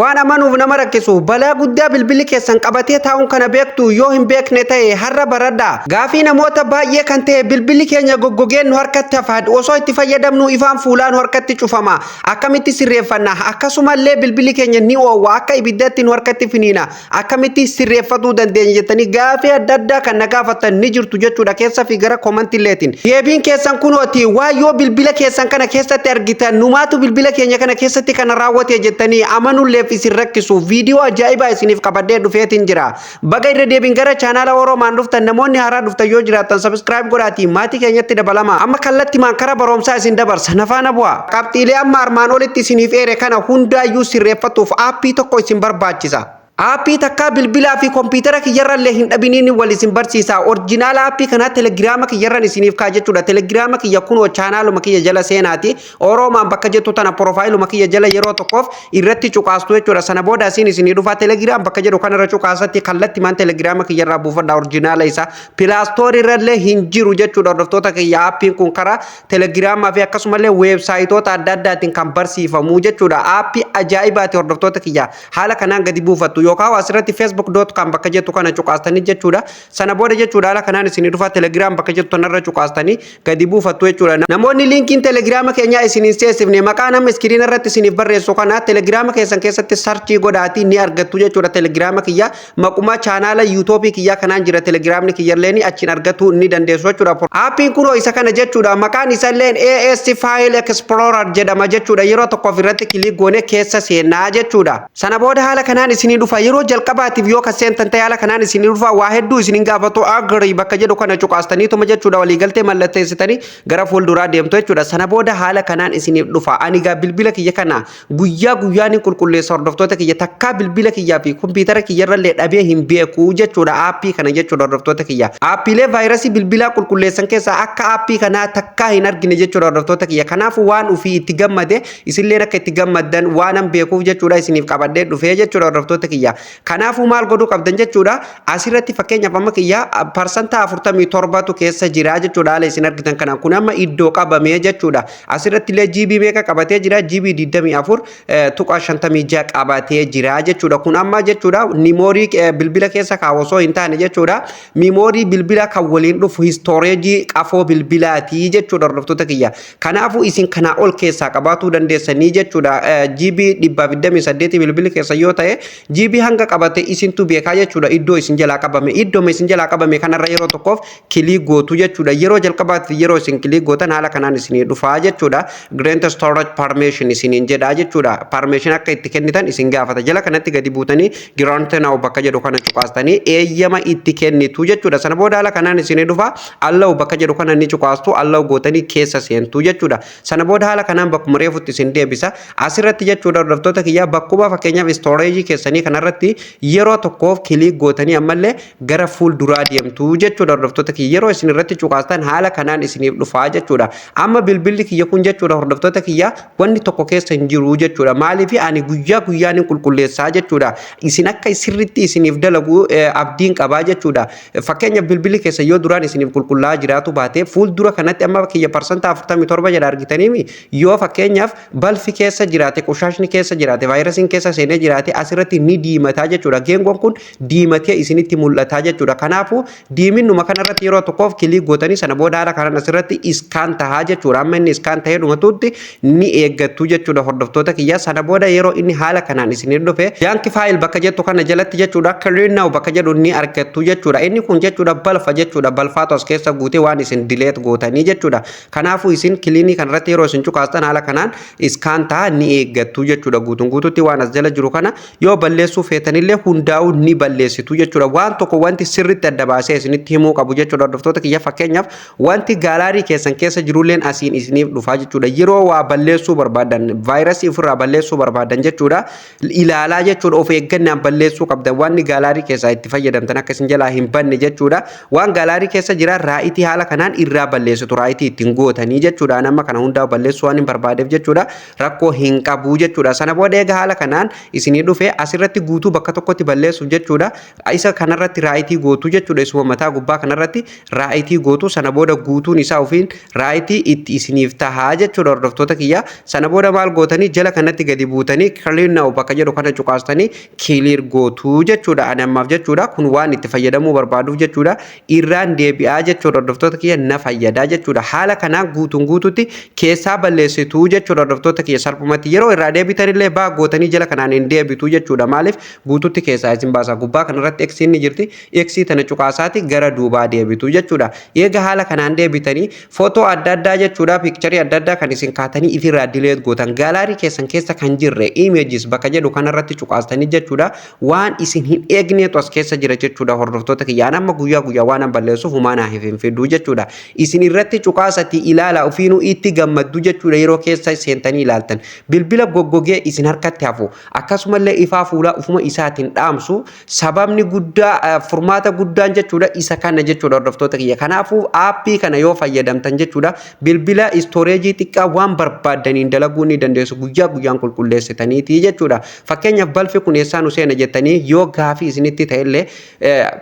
Waan amanuuf nama rakkisu, balaa guddaa bilbilli keessan qabatee taa'uun kana beektu. Yoo hin beekne ta'e, har'a baradhaa. Gaafii namoota baay'ee kan ta'e, bilbilli keenya goggogeen nu harkatti hafa, osoo itti fayyadamnu ifaan fuulaa nu harkatti cufama. Akkamitti sirreeffanna? Akkasumallee bilbilli keenya ni oowwa, akka ibiddatti nu harkatti finiina. Akkamitti sirreeffatuu dandeenya jettanii gaafii adda addaa kan na gaafattan ni jirtu jechuudha, keessa fi gara commentiilleetiin. Deebiin keessan kunooti. Waan yoo bilbila keessan kana keessatti argitan, numaatu bilbila keenya kana keessatti kana raawwate jettanii amanuulleef isin rakkisu, viidiyoo ajaa'ibaa isiniif qabadhee dhufeetiin jira. Baga irra deebiin gara chaanaala Oroomaan dhuftan. Namoonni haaraa dhuftan yoo jiraattan, subscribe godhaatii maatii keenyatti dabalama. Amma kallattimaan kara barumsaa isin dabarsa, nafaana bu'a. Qabxiilee amma armaan olitti isiniif eere kana hundaayyuu sirreeffatuuf aappii tokko isin barbaachisa. Aappii takkaa bilbilaa fi kompiitara kiyyarrallee hin dhabiniin wal isin barsiisa. Original aappii kanaa Telegiraama kiyyarran isiniif kaa jechuudha. Telegiraama kiyya kunoo chaanaaluma kiyya jala seenaati. Oroomaan bakka jettu tana profileuma kiyya jala yeroo tokkoof irratti cuqaastu jechuudha. Sana booda asiin isinii dhufa. Telegram bakka jedhu kanarra cuqaasatti kallattimaan Telegiraama kiyyarraa buufadha original isaa. Play Store irrallee hin jiru jechuudha, hordoftoota kiyya. Aappiin kun karaa Telegiraamaa fi akkasumallee weebsaayitoota adda addaatiin kan barsiifamu jechuudha. Aappii ajaa'ibaati, hordoftoota kiyya. Haala kanaan gadi buufattu yookaan asirratti facebook.com bakka jettu kana cuqaastanii jechuudha. Sana booda jechuudha, haala kanaan isinii dhufa. Telegram bakka jettu kanarra cuqaastanii gadi buufattu jechuudha. Namoonni linkiin Telegiraama keenyaa isin hin seessifne, maqaa nama screen irratti isiniif barreessu kana Telegiraama keessan keessatti search godhaatii ni argattu jechuudha. Telegiraama kiyya maquma chaanaala YouTubeii kiyyaa kanaan jira. Telegiraamni kiyyallee achiin argatu ni dandeessu jechuudha. Aappiin kunoo isa kana jechuudha. Maqaan isallee AS File Explorer jedhama jechuudha. Yeroo tokkoof irratti click goone keessa seenaa jechuudha. Sana booda haala kanaan isinii dhufa. Yeroo jalqabaatiif yoo ka seentan ta'e, haala kanaan isinii dhufa. Waa hedduu isiniin gaafatu. Agree bakka jedhu kana cuqaastaniituma jechuudha, waliigaltee mallatteessitanii gara fuulduraa deemtu jechuudha. Sana booda haala kanaan isiniif dhufa. Ani gaa bilbila kiyya kana guyyaa guyyaan hin qulqulleessa, hordoftoota kiyya. Takkaa bilbila kiyyaa fi kompiitara kiyyarrallee dhabee hin beeku jechuudha aappii kana jechuudha, hordoftoota kiyya. Aappiilee vaayirasii bilbilaa qulqulleessan keessaa akka aappii kanaa takkaa hin argine jechuudha, hordoftoota kiyya. Kanaafuu waan ofii itti gammade isilleen akka itti gammaddan waan beekuuf jechuudha, isiniif qabadhee dhufee jechuudha, hordoftoota kiyya. Kanaafuu maal godhuu qabdan jechuudha? Asirratti fakkeenyaaf amma kiyya 47%tu keessa jira jechuudha, haala isin argitan kana. Kun amma iddoo qabamee jechuudha. Asirratti illee GB meeqa qabatee jira? GB 24.56 qabatee jira jechuudha. Kun amma jechuudha, memory bilbila keessa kaa'u osoo hin taane jechuudha. Memory bilbila kan waliin dhufu, storage qafoo bilbilaatii jechuudha, hordoftoota kiyya. Kanaafuu isin kanaa ol keessaa qabaatuu dandeessanii jechuudha. GB 128 bilbilli keessa yoo ta'e, GB hanga qabate isintu beekaa jechuudha. Iddoo isin jalaa qabame, iddoo isin jalaa qabame kanarra yeroo tokkoof click gootu jechuudha. Yeroo jalqabaatti yeroo isin click gootan, haala kanaan isinii dhufaa jechuudha. Grant storage permission isiniin jedhaa jechuudha. Permission akka itti kennitan isin gaafata. Jala kanatti gadi buutanii grant now bakka jedhu kana cuqaastanii eeyyama itti kennitu jechuudha. Sana booda haala kanaan isinii dhufa. Allow bakka jedhu kana ni cuqaastu. Allow gootanii keessa seentu jechuudha. Sana booda haala kanaan bakkuma reefutti isin deebisa. Asirratti jechuudha, hordoftoota kiyyaa, bakkuma fakkeenyaaf storage keessanii kanarratti yeroo tokkoof click gootanii ammallee gara fuulduraa deemtu jechuudha, hordoftoota kiyya. Yeroo isin irratti cuqaastan, haala kanaan isiniif dhufaa jechuudha. Amma bilbilli kiyya kun jechuudha, hordoftoota kiyya, wanni tokko keessa hin jiru jechuudha. Maaliif? Ani guyyaa guyyaan hin qulqulleessaa jechuudha. Isin akka sirriitti isiniif dalagu abdiin qabaa jechuudha. Fakkeenyaaf bilbilli keessa yoo duraan isiniif qulqullaa'aa jiraatu baate, fuuldura kanatti amma kiyya 47% jedha, argitaniimi. Yoo fakkeenyaaf balfi keessa jiraate, qoshaashni keessa jiraate, vaayirasiin keessa seenee jiraate, asirratti ni diimataa jechuudha. Geengoon kun diimatee isinitti mul'ataa jechuudha. Kanaafuu diiminnuma kanarratti yeroo tokkoof click gootanii, sana booda haala kanaan asirratti scan tahaa jechuudha. Amma inni scan tahee dhumatutti ni eeggattu jechuudha, hordoftoota kiyya. Sana booda yeroo inni haala kanaan isin dhufe, junk file bakka jettu kana jalatti jechuudha, clean now bakka jedhu ni argattu jechuudha. Inni kun jechuudha, balfa jechuudha. Balfaatu as keessa guutee waan isin delete gootanii jechuudha. Kanaafuu isin cleanii kanarratti yeroo isin cuqaastan, haala kanaan scan tahaa ni eeggattu jechuudha. Guutuun guututti waan as jala jiru kana yoo balleessuu feetanillee, hundaa'uu ni balleessitu jechuudha. Waan tokko wanti sirriitti adda baasee isinitti himuu qabu jechuudha, hordoftoota kiyya, fakkeenyaaf wanti gallery keessan keessa jirulleen asiin isiniif dhufaa jechuudha. Yeroo waa balleessuu barbaadan, vaayirasii ofirraa balleessuu barbaadan jechuudha, ilaalaa jechuudha. Of eeggannaan balleessuu qabdan. Wanni gallery keessaa itti fayyadamtan akka isin jalaa hin banne jechuudha. Waan gallery keessa jira rightii haala kanaan irraa balleessitu, rightii ittiin gootanii jechuudha. Nama kana hundaa balleessuu waan hin barbaadeef jechuudha, rakkoo hin qabu jechuudha. Sana booda eega haala kanaan isinii dhufe, asirratti Guutuu bakka tokkotti balleessuuf jechuudha. Isa kanarratti right gootu jechuudha. Isuma mataa gubbaa kanarratti right gootu. Sana booda guutuun isaa ofiin right itti isiniif tahaa jechuudha, hordoftoota kiyya. Sana booda maal gootanii? Jala kanatti gadi buutanii "clear now" bakka jedhu kana cuqaastanii clear gootu jechuudha. Ani ammaaf jechuudha, kun waan itti fayyadamuu barbaaduuf jechuudha, irraan deebi'aa jechuudha, hordoftoota kiyya, na fayyadaa jechuudha. Haala kanaan guutuun guututti keessaa balleessituu jechuudha, hordoftoota kiyya. Salphumatti yeroo irraa deebitanillee baa gootanii jala kanaan hin deebitu jechuudha. Maaliif? Guututti keessaa isin baasa. Gubbaa kanarratti X ni jirti. X tana cuqaasaati gara duubaa deebitu jechuudha. Eega haala kanaan deebitanii, footoo adda addaa jechuudha, picture adda addaa kan isin kaatanii ifirraa delete gootan, gallery keessan keessa kan jirre, images bakka jedhu kanarratti cuqaastanii jechuudha. Waan isin hin eegneetu as keessa jira jechuudha, hordoftoota kiyyaan. Amma guyyaa guyyaa waan an balleessuuf humaa naa hin fiduu jechuudha. Isin irratti cuqaasati ilaala, ofiinuu itti gammaddu jechuudha. Yeroo keessa seentanii ilaaltan, bilbila goggogee isin harkatti hafu, akkasumallee ifaa fuulaa ufuma isaatiin dhaamsu, sababni guddaa, furmaata guddaan jechuudha, isa kana jechuudha, hordoftoota kiyya. Kanaafuu app kana yoo fayyadamtan jechuudha, bilbila storage xiqqaa waan barbaaddaniin dalaguu ni dandeessu, guyyaa guyyaan qulqulleessitaniiti jechuudha. Fakkeenyaaf, balfi kun eessaa nu seena jettanii yoo gaafii isinitti ta'ellee,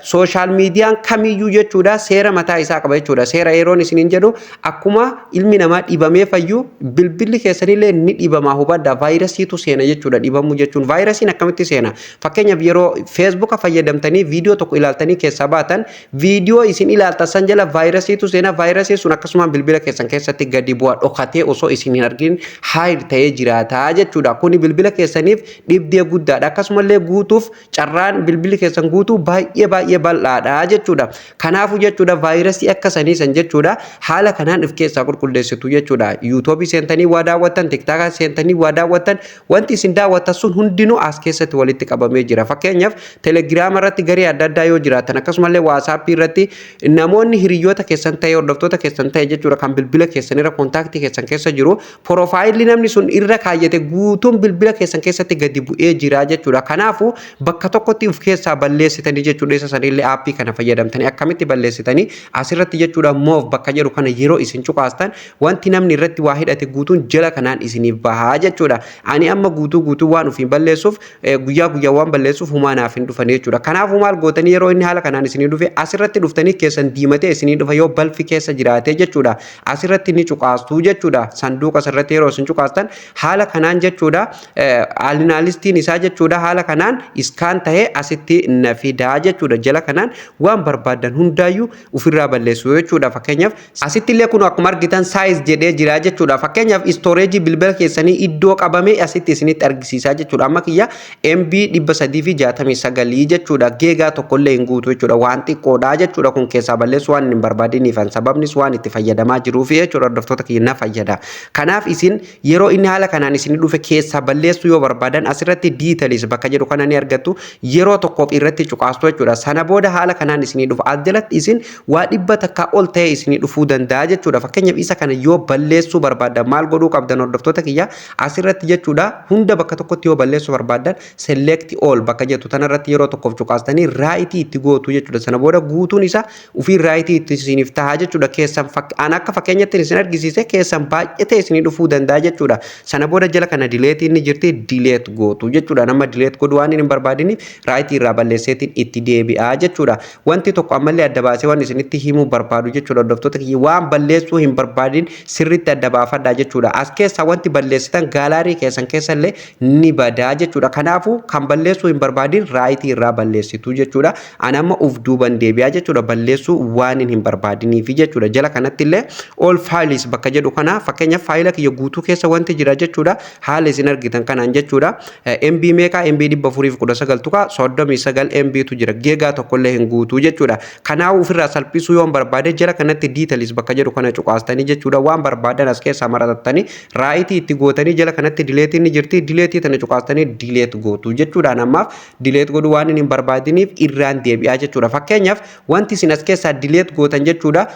social mediaan kamiyyuu jechuudha, seera mataa isaa qaba jechuudha. Seera yeroon isiniin jedhu, akkuma ilmi namaa dhibamee fayyu bilbilli keessanillee ni dhibamaa, hubadhaa. Vaayirasiitu seena jechuudha dhibamuu jechuun. Vaayirasiin akkamitti seena? Fakkeenyaaf, yeroo Facebooka fayyadamtanii viidiyoo tokko ilaaltanii keessaa baatan, viidiyoo isin ilaaltan san jala vaayirasiitu seena. Vaayirasiin sun akkasumaan bilbila keessan keessatti gadi bu'a, dhokatee osoo isin hin argin hide ta'ee jiraataa jechuudha. Kuni bilbila keessaniif dhibdee guddaadha. Akkasumallee guutuuf carraan bilbilli keessan guutuu baay'ee baay'ee bal'aadha jechuudha. Kanaafuu jechuudha, vaayirasii akka sanii san jechuudha, haala kanaan of keessaa qulqulleessitu jechuudha. YouTube seentanii waa daawwattan, TikToka seentanii waa daawwattan, wanti isin daawwattan sun hundinuu as keessatti walitti qabamee jira. Fakkeenyaaf, Telegrama irratti garee adda addaa yoo jiraatan, akkasumallee WhatsApp irratti namoonni hiriyoota keessan ta'e, hordoftoota keessan ta'e jechuudha, kan bilbila keessan irra contact keessan keessa jiru, profile namni sun irra kaayyate guutuun bilbila keessan keessatti gadi bu'ee jira jechuudha. Kanaafuu bakka tokkotti of keessaa balleessitanii jechuudha. Isa sanillee app kana fayyadamtanii akkamitti balleessitanii? Asirratti jechuudha, "move" bakka jedhu kana yeroo isin cuqaastan, wanti namni irratti waa hidhate guutuun jala kanaan isiniif bahaa jechuudha. Ani amma guutuu guutuu waan ofiin balleessuuf, guyyaa guyyaa waan balleessuuf, humaa naaf hin dhufan jechuudha. Kanaafuu maal gootanii? Yeroo inni haala kanaan isinii dhufe, asirratti dhuftanii keessan diimatee isinii dhufa yoo balfi keessa jiraate jechuudha. Asirratti ni cuqaastuu jechuudha. Sanduuqa asirratti yeroo isin cuqaastan, haala kanaan jechuudha, analystiin isaa jechuudha, haala kanaan scan tahee asitti na fidaa jechuudha. Jala kanaan waan barbaadan hundaayyuu ofirraa balleessu jechuudha. Fakkeenyaaf, asitti illee kun akkuma argitan size jedhee jira jechuudha. Fakkeenyaaf, storage bilbila keessanii iddoo qabame asitti isinitti argisiisaa jechuudha. Amma kiyya MB 369 jechuudha. Giga tokkollee hin guutu jechuudha. Waan xiqqoodha jechuudha. Kun keessaa balleessu waan hin barbaadiniifan, sababnis waan itti fayyadamaa jiruuf jechuudha, hordoftoota kiyya, na fayyada. Kanaaf isin yeroo inni haala kanaan isin dhufe keessaa balleessuu yoo barbaadan, asirratti "details" bakka jedhu kana ni argattu. Yeroo tokkoof irratti cuqaastu jechuudha. Sana booda haala kanaan isinii dhufa. As jalatti isin waa 100 ol ta'e isinii dhufuu danda'a jechuudha. Fakkeenyaaf, isa kana yoo balleessuu barbaadan maal godhuu qabdan, hordoftoota kiyya? Asirratti jechuudha, hunda bakka tokkotti yoo balleessuu barbaadan, "select all" bakka jettu tanarratti yeroo tokkoof cuqaastanii right itti gootu jechuudha. Sana booda guutuun isaa ofii right itti isiniif ta'a jechuudha. Keessan an akka fakkeenyatti isin argisiise, keessan baay'ee ta'e isinii dhufuu danda'a jechuudha. Sana booda jala kana deleteiin ni jirti, delete gootu jechuudha. Nama delete godhu waan hin barbaadiniif right irraa balleesseetiin itti deebi'aa jechuudha. Wanti tokko ammallee adda baasee waan isinitti himuu barbaadu jechuudha, hordoftoota kiyya, waan balleessuu hin barbaadin sirriitti adda baafadhaa jechuudha. As keessaa wanti balleessitan gallery keessan keessa illee ni badaa jechuudha. Kanaafuu kan balleessuu hin barbaadin right irraa balleessitu jechuudha. Ani amma uf duuban deebi'aa jechuudha, balleessuu waan hin barbaadiniifi jechuudha. Jala kanatti illee "all files" bakka jedhu kana, fakkeenyaaf, faayila kiyya guutuu keessa wanti jira jechuudha. Haala isin argitan kanaan jechuudha. MB meeqaa? MB 419.39 MB tu jira. Giga tokkollee hin guutuu jechuudha. Kanaafuu ofirraa salphisuu yoon barbaade, jala kanatti "details" bakka jedhu kana cuqaastanii jechuudha. Waan barbaadan as keessaa marattanii right itti gootanii, jala kanatti deleteiin ni jirti. Delete tana cuqaastanii delete gootu jechuudha. Ammaaf delete godhuu waan hin barbaadiniif irraan deebi'aa jechuudha. Fakkeenyaaf, wanti isin as keessaa delete gootan jechuudha,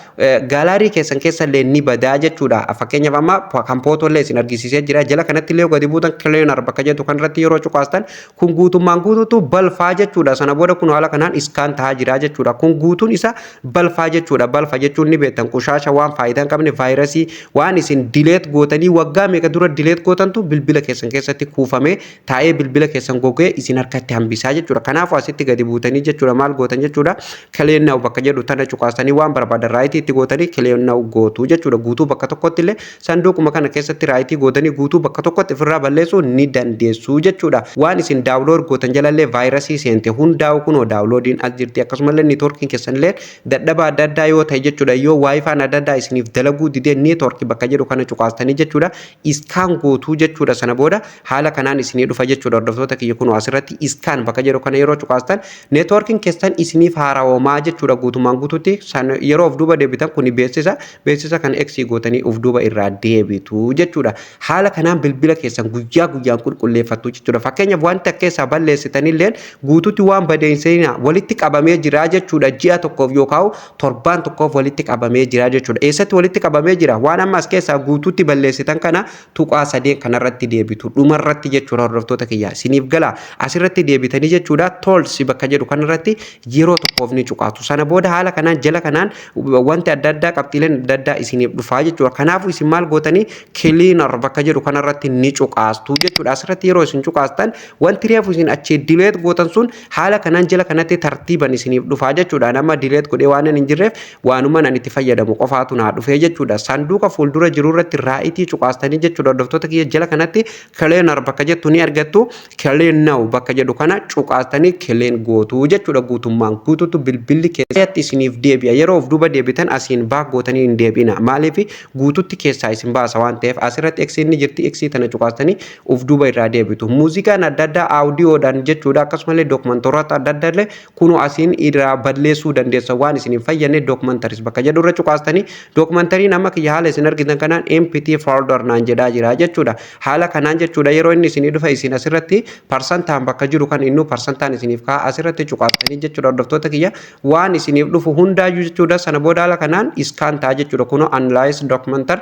gallery keessan keessa illee ni badaa jechuudha. Fakkeenyaaf, amma kan footollee isin argisiisee jira. Jala kanatti illee gadi buutan, "cleaner" bakka jedhu kanarratti yeroo cuqaastan, kun guutummaan guutuutu balfaa jechuudha. Sana booda kun haala kanaan scan tahaa jira jechuudha. Kun guutuun isa balfaa jechuudha. Balfa jechuun ni beektan, qushaasha waan faayidaa hin qabne, vaayirasii, waan isin delete gootanii waggaa meeqa dura delete gootantu bilbila keessan keessatti kuufamee taa'ee bilbila keessan gogee goggogee isin harkatti hambisaa jechuudha. Kanaafuu asitti gadi buutanii jechuudha, maal gootan jechuudha? Clean now bakka jedhu tana cuqaasanii, waan barbaadan right itti gootanii clean now gootu jechuudha. Guutuu bakka tokkotti illee sanduuquma kana keessatti right gootanii guutuu bakka tokkotti ofirraa balleessuu ni dandeessu jechuudha. Waan isin download gootan jalallee vaayirasii seente hundaa'u kunoo downloadiin as jirti. Akkasumallee networkiin keessanillee dadhaba adda addaa yoo ta'e jechuudha, yoo WiFiin adda addaa isiniif dalaguu didee, network bakka jedhu kana cuqaastanii jechuudha, scan gootuu jechuudha. Sana booda haala kanaan isinii dhufa jechuudha. Hordoftoota kiyya, kunoo asirratti scan bakka jedhu kana yeroo cuqaastan networkiin keessan isiniif haarawoomaa jechuudha guutumaan guututti. Yeroo of duuba deebitan kuni beeksisa, beeksisa kana X gootanii of duuba irraa deebitu jechuudha. Haala kanaan bilbila keessan guyyaa guyyaan qulqulleeffattu jechuudha. Fakkeenyaaf, wanta keessaa balleessitanillee guututti waan badeessina walitti qabamee jira jechuudha. Ji'a tokkoof yookaan torbaan tokkoof walitti qabamee jira jechuudha. Eessatti walitti qabamee jira? Waan amma as keessaa guututti balleessitan kana tuqaa sadeen kanarratti deebitu dhumarratti jechuudha. Hordoftoota kiyya, isiniif gala. Asirratti deebitanii jechuudha, tools bakka jedhu kanarratti yeroo tokkoof ni cuqaatu. Sana booda haala kanaan jala kanaan wanti adda addaa, qabxiileen adda addaa isiniif dhufaa jechuudha. Kanaafuu isin maal gootanii? Cleaner bakka jedhu kanarratti ni cuqaastu jechuudha. Asirratti yeroo isin cuqaastan wanti reefu isin achi delete gootan sun haala kanaan jala kanatti tartiiban isiniif dhufaa jechuudha. Nama delete godhee waan hin jirreef waanuma ani itti fayyadamu qofaatu naa dhufee jechuudha. Sanduuqa fuuldura jiru irratti right cuqaastanii jechuudha. Hordoftoota kiyya, jala kanatti cleaner bakka jettu ni argattu. Clean now bakka jedhu kana cuqaastanii clean gootu jechuudha. Guutummaan guututu bilbilli keessatti isiniif deebi'a. Yeroo of duuba deebitan asiin back gootanii hin deebi'ina. Maaliif? Guututti keessaa isin baasa waan ta'eef. Asirratti X ni jirti, X tana cuqaastanii of duuba irraa deebitu. Muuziqaan adda addaa audiodhaan jechuudha, akkasumallee dookumentoota adda addaa illee kunoo asiin irraa balleessuu dandeessa. Waan isin hin fayyadne documentaries bakka jedhu irra cuqaastanii, documentaryn amma kiyya haala isin argitan kanaan empty folder naan jedhaa jira jechuudha. Haala kanaan jechuudha, yeroo inni isinii dhufa isin asirratti parsantaan bakka jiru kan innuu parsantaan isiniif ka'a, asirratti cuqaastanii jechuudha. Hordoftoota kiyya, waan isiniif dhufu hundaayyuu jechuudha. Sana booda haala kanaan scan ta'a jechuudha. Kunoo analyze documentary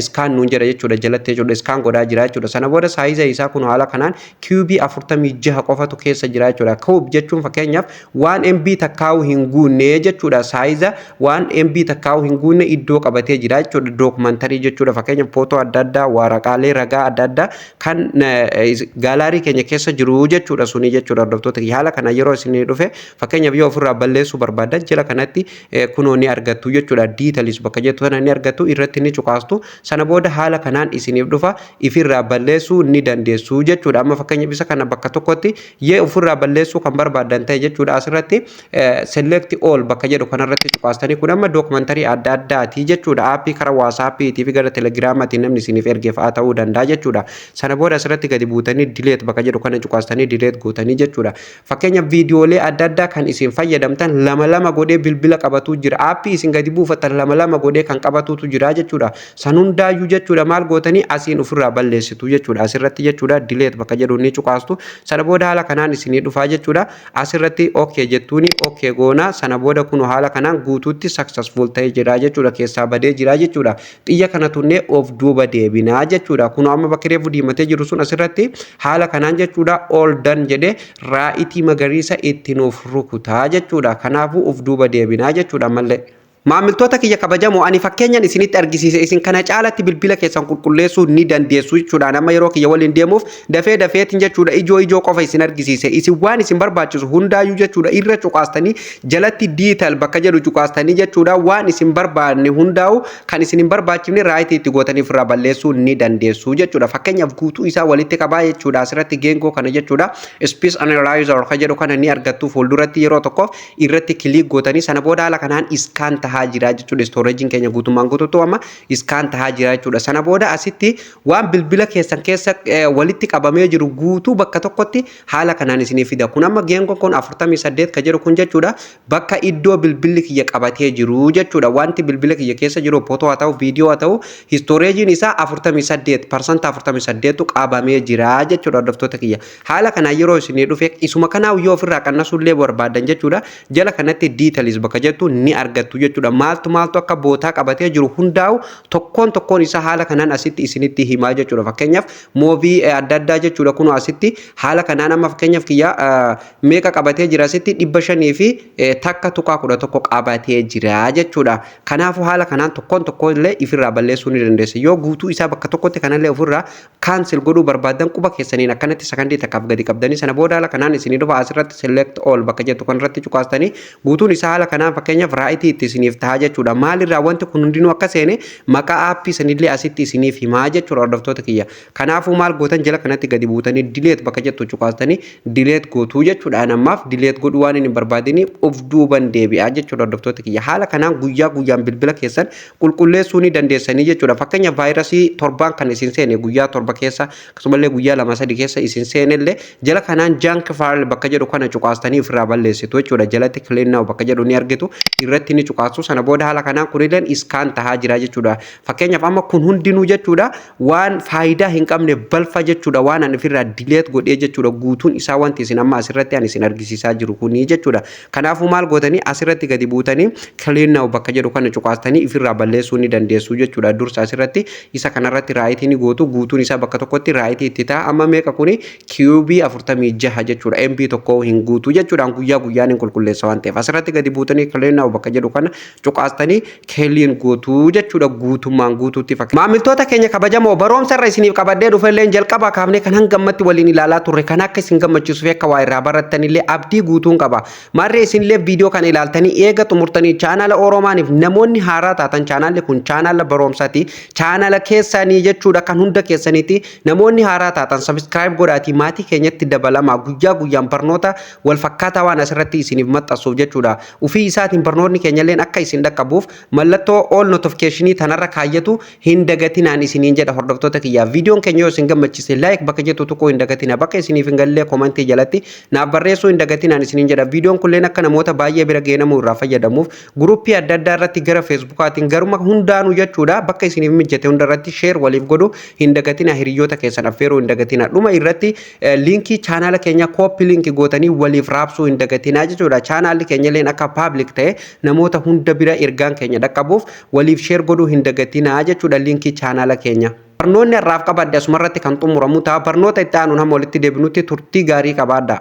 scan nuun jedha jechuudha, jalatti jechuudha, scan godhaa jira jechuudha. Sana booda size isaa kunoo haala kanaan KB 46 qofatu keessa jira jechuudha. KB jechuun fakkeenyaaf waan MB takkaa'u hin guunne jechuudha. Size waan MB takkaa'u hin guunne iddoo qabatee jira jechuudha. Documentary jechuudha, fakkeenyaaf footoo adda addaa, waraqaalee ragaa adda addaa kan gallery keenya keessa jiru jechuudha suni jechuudha. Hordoftoota, haala kana yeroo isin dhufe, fakkeenyaaf yoo ofirraa balleessuu barbaadan, jala kanatti kunoo ni argattu jechuudha. Details bakka jettu kana ni argattu, irratti ni cuqaastu. Sana booda haala kanaan isiniif dhufa, ifirraa balleessuu ni dandeessu jechuudha. Amma fakkeenyaaf isa kana bakka tokkotti yee ofirraa balleessuu kan barbaadan ta'e jechuudha, asirratti select all bakka jedhu kanarratti cuqaastanii. Kun amma documentary adda addaati jechuudha. App karaa WhatsAppiitii fi gara Telegramaatiin namni isiniif erge fa'aa ta'uu danda'a jechuudha. Sana booda asirratti gadi buutanii delete bakka jedhu kana cuqaastanii delete gootanii jechuudha. Fakkeenyaaf, viidiyoolee adda addaa kan isin fayyadamtan lama lama godhee bilbila qabatu jira. App isin gadi buufatan lama lama godhee kan qabatutu jira jechuudha. San hundaayyuu jechuudha, maal gootanii? Asiin ofirraa balleessitu jechuudha. Asirratti jechuudha, delete bakka jedhu ni cuqaastu. Sana booda haala kanaan isinii dhufaa jechuudha. Asirratti okay jettuuni, okay goona. Sana booda kun haala kanaan guutuutti successful ta'ee jira jechuudha. Keessaa badee jira jechuudha. Xiyya kana tunnee of duuba deebinaa jechuudha. Kun amma bakki reefu diimatee jiru sun asirratti haala kanaan jechuudha, all done jedhee right magariisa itti nuuf rukutaa jechuudha. Kanaafuu of duuba deebinaa jechuudha mallee. Maamiltoota kiyya kabajamoo, ani fakkeenyaan isinitti argisiise. Isin kana caalatti bilbila keessan qulqulleessuu ni dandeessu jechuudha. Amma yeroo kiyya waliin deemuuf dafee dafeetiin jechuudha, ijoo ijoo qofa isin argisiise. Isin waan isin barbaachisu hundaayyuu jechuudha, irra cuqaastanii, jalatti detail bakka jedhu cuqaastanii jechuudha, waan isin barbaanne hundaa'u, kan isin hin barbaachifne right itti gootanii ofirraa balleessuu ni dandeessu jechuudha. Fakkeenyaaf, guutuu isaa walitti qabaa jechuudha. Asirratti geengoo kana jechuudha. Space analyzer kan jedhu kana ni argattu. Fuulduratti yeroo tokkoof irratti click gootanii, sana booda haala kanaan scan tahaa jira jechuudha. Storageiin keenya guutummaan guutuutu amma scan tahaa jira jechuudha. Sana booda asitti waan bilbila keessan keessa walitti qabamee jiru guutuu bakka tokkotti haala kanaan isinii fida. Kun amma geengoon kun 48 ka jedhu kun jechuudha, bakka iddoo bilbilli kiyya qabatee jiru jechuudha. Wanti bilbila kiyya keessa jiru footoo haa ta'u, viidiyoo haa ta'u, storageiin isaa 48, 48%tu qabamee jira jechuudha. Hordoftoota kiyya, haala kanaan yeroo isinii dhufe, isuma kanaaf yoo ofirraa qannasuullee barbaadan jechuudha, jala kanatti details bakka jettu ni argattu jechuudha. jechuudha. Maaltu maaltu akka bootaa qabatee jiru hundaa'u tokkoon tokkoon isaa haala kanaan asitti isinitti himaa jechuudha. Fakkeenyaaf, movie adda addaa jechuudha. Kun asitti haala kanaan amma fakkeenyaaf kiyya meeqa qabatee jira? Asitti 501.11 qabatee jira jechuudha. Kanaafuu haala kanaan tokkoon tokkoon illee ifirraa balleessuu ni dandeessa. Yoo guutuu isaa bakka tokkotti kanallee ofirraa cancel godhuu barbaadan, quba keessaniin akkanatti sakandii takkaaf gadi qabdanii, sana booda haala kanaan isinii dhufa. Asirratti "select all" bakka jettu kanarratti cuqaastanii guutuun isaa haala kanaan fakkeenyaaf right itti isiniif ta'a jechuudha. Maalirraa wanti kun hundinuu akka seene maqaa aappii sanillee asitti isiniif himaa jechuudha, hordoftoota kiyya. Kanaafuu maal gootan? Jala kanatti gadi buutanii "delete" bakka jettu cuqaastanii delete gootuu jechuudha. Ammaaf delete godhuu waan hin barbaadiniif of duuban deebi'aa jechuudha, hordoftoota kiyya. Haala kanaan guyyaa guyyaan bilbila keessan qulqulleessuu ni dandeessanii jechuudha. Fakkeenyaaf, vaayirasii torbaan kan isin seene, guyyaa 7 keessa, akkasumallee guyyaa 2 3 keessa isin seenellee, jala kanaan "junk file" bakka jedhu kana cuqaastanii ofirraa balleessitu jechuudha. Jalatti "clean now" bakka jedhu ni argitu, irratti ni cuqaastu. Sana booda haala kanaan kunilleen scan tahaa jira jechuudha. Fakkeenyaaf, amma kun hundinuu jechuudha waan faayidaa hin qabne, balfa jechuudha, waan ani ofirraa delete godhee jechuudha. Guutuun isaa wanti isin amma asirratti ani isin argisiisaa jiru kuni jechuudha. Kanaafuu maal gootanii? Asirratti gadi buutanii "clean now" bakka jedhu kana cuqaastanii ofirraa balleessuu ni dandeessu jechuudha. Dursa asirratti isa kanarratti right ni gootu, guutuun isaa bakka tokkotti right itti ta'a. Amma meeqa kuni? KB 46 jechuudha. MB 1 hin guutu jechuudha. Guyyaa guyyaan hin qulqulleessa waan ta'eef asirratti gadi buutanii "clean now" bakka jedhu kana cuqaastanii clean gootu jechuudha guutummaan guutuutti fakkaata. Maamiltoota keenya kabajamoo, barumsa irra isiniif qabadhee dhufellee jalqaba kaafnee kan hanga ammatti waliin ilaalaa turre kan akka isin gammachiisuu fi akka waa irraa barattanillee abdii guutuun qaba. Maarree, isinillee viidiyoo kana ilaaltanii eega xumurtanii, chaanala Oromaaniif namoonni haaraa taatan, chaanalli kun chaanala barumsaati. Chaanala keessanii jechuudha, kan hunda keessaniiti. Namoonni haaraa taatan subscribe godhaatii maatii keenyatti dabalamaa. Guyyaa guyyaan barnoota wal fakkaataa waan asirratti isiniif maxxansuuf jechuudha. Ufii isaatiin barnoonni keenyalleen akka isin dhaqqabuuf mallattoo all notification tanarra kaayyatu hin dagatinaan isiniin jedha, hordoftoota kiyyaa. Viidiyoon keenya yoo isin gammachiise like bakka jettu tokko hin dagatina. Bakka isiniif hin gallee komantii jalatti naaf barreessuu hin dagatinaan isiniin jedha. Viidiyoon kunneen akka namoota baay'ee bira geenamuu irraa fayyadamuuf guruppii adda addaa irratti, gara feesbuukaatiin, garuma hundaanuu jechuudha, bakka isiniif mijate hunda irratti share waliif godhu hin dagatina. Hiriyoota keessan affeeruu hin dagatina. Dhuma irratti liinkii chaanaala keenya copy link gootanii waliif raabsuu hin dagatina jechuudha. Chaanaalli keenya illeen akka public ta'e namoota hunda bira ergaan keenya dhaqqabuuf waliif share godhuu hin dagatina jechuudha liinkii chaanaala keenya. Barnoonni har'aaf qabadde asumarratti kan xumuramu ta'a. Barnoota itti aanuun hamma walitti deebinutti turtii gaarii qabaadha.